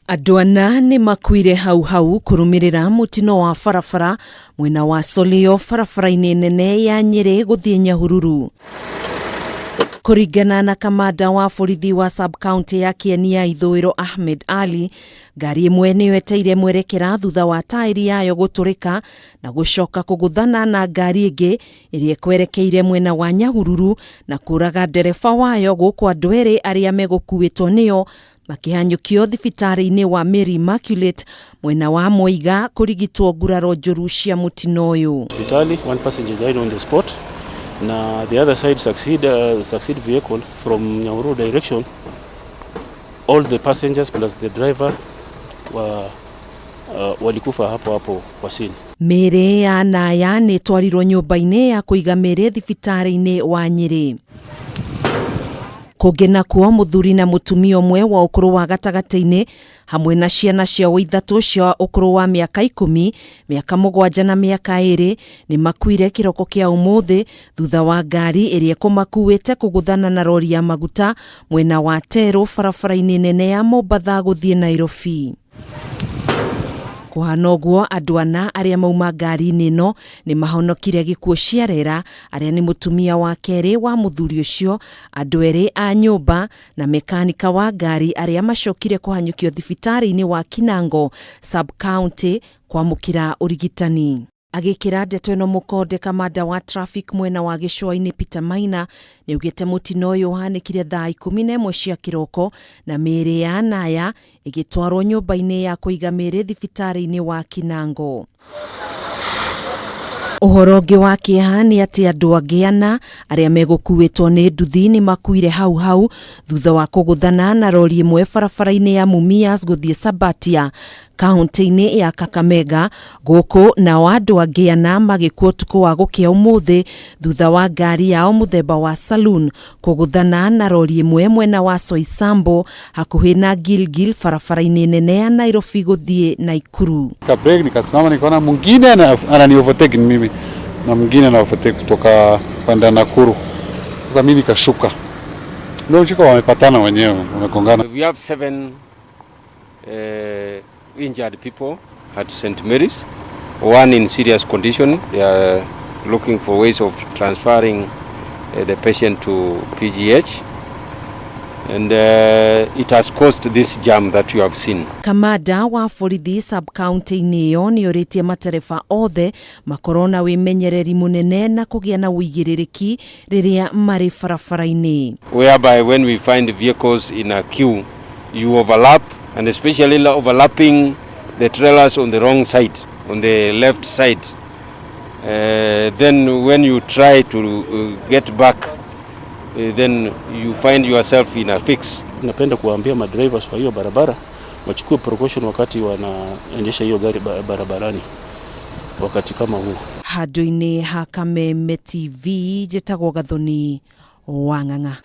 Andũ ana nĩ makuire hau hau kũrũmĩrĩra mũtino wa barabara mwena wa Solio barabara-inĩ nene ya Nyĩrĩ gũthiĩ Nyahururu. Kũringana na kamanda wa borithi wa sub-county ya Kieni ya Ithũĩro Ahmed Ali, ngari ĩmwe nĩyo ĩteire mwerekera thutha wa taĩri yayo gũtũrĩka na gũcoka kũgũthana na ngari ĩngĩ ĩrĩa ĩkwerekeire mwena wa Nyahururu na kũraga ndereba wayo gũkũ andũ erĩ arĩa megũkuĩtwo nĩyo makĩhanyũkio thibitarĩ-inĩ wa Mary Immaculate mwena wa Mweiga kũrigitwo nguraro njũru cia mũtino ũyũ. Hospitali, one passenger died on the spot. Na the other side succeed vehicle from Nyahururu direction. All the passengers plus the driver walikufa hapo hapo kwa scene. Mĩĩrĩ ya naya nĩ ĩtwarirwo nyũmba-inĩ ya kũiga mĩĩrĩ thibitarĩ-inĩ wa Nyĩrĩ. Kũngĩ nakuo mũthuri na mũtumia ũmwe wa ũkũrũ wa gatagatĩ-inĩ hamwe na ciana ciao ithatũ cia ũkũrũ wa mĩaka 10, mĩaka 7 na mĩaka 2 nĩ makuire kĩroko kĩa ũmũthĩ thutha wa ngari ĩrĩa ĩkũmakuĩte kũgũthana na rori ya maguta mwena wa Teru barabara-inĩ nene ya Mombatha gũthiĩ Nairobi. Kũhana ũguo andũ ana arĩa mauma ngari-inĩ ĩno nĩ mahonokire gĩkuũ cia rera arĩa nĩ mũtumia wa kerĩ wa mũthuri ũcio, andũ erĩ a nyũmba na mekanika wa ngari arĩa macokire kũhanyũkio thibitarĩ-inĩ wa Kinango sub-county kwamũkĩra ũrigitani. Agĩkĩra ndeto ĩno mũkonde kamanda wa traffic mwena wa gĩcũa-inĩ Peter Maina nĩaugĩte mũtino ũyũ ũhanĩkire thaa 11 cia kĩroko na mĩĩrĩ ya anaya ĩgĩtwarwo nyũmba-inĩ ya kũiga mĩĩrĩ thibitarĩ-inĩ wa Kinango. Ũhoro ũngĩ wa kĩeha nĩ atĩ andũ angĩ ana arĩa megũkuĩtwo nĩ nduthi nĩ makuire hau hau thutha wa kũgũthana na rori ĩmwe barabara-inĩ ya Mumias gũthiĩ Sabatia kaunti-inĩ ya Kakamega gũkũ nao andũ angĩ ana magĩkua ũtukũ wa gũkĩa ũmũthĩ thutha wa ngari yao mũthemba wa saloon kũgũthana na rori ĩmwe mwena wa Soisambo hakuhĩ na Gilgil barabara-inĩ nene ya Nairobi gũthiĩ Naikuru. Nika break nikasimama, nikaona mwingine anani overtake mimi na mwingine ana overtake kutoka pande ya Nakuru. Sasa mimi nikashuka, ndio mshika, wamepatana wenyewe, wamegongana. We have 7 injured people at St. Mary's, one in serious condition. They are looking for ways of transferring the patient to PGH, and it has caused this jam that you have seen. Kamanda wa borithi sub-county-inĩ ĩyo nĩ orĩtie matereba othe makorwo na wĩmenyereri mũnene na kũgĩa na ũigĩrĩrĩki rĩrĩa marĩ barabara-inĩ. Whereby when we find vehicles in a queue, you overlap, and especially overlapping the trailers on the wrong side, on the left side. Then when you try to get back, then you find yourself in a fix. Napenda kuwaambia madrivers wa hiyo barabara wachukue precaution wakati wanaendesha hiyo gari barabarani wakati kama huu. Handũ-inĩ ha Kameme TV njĩtagwo Gathoni Wang'ang'a.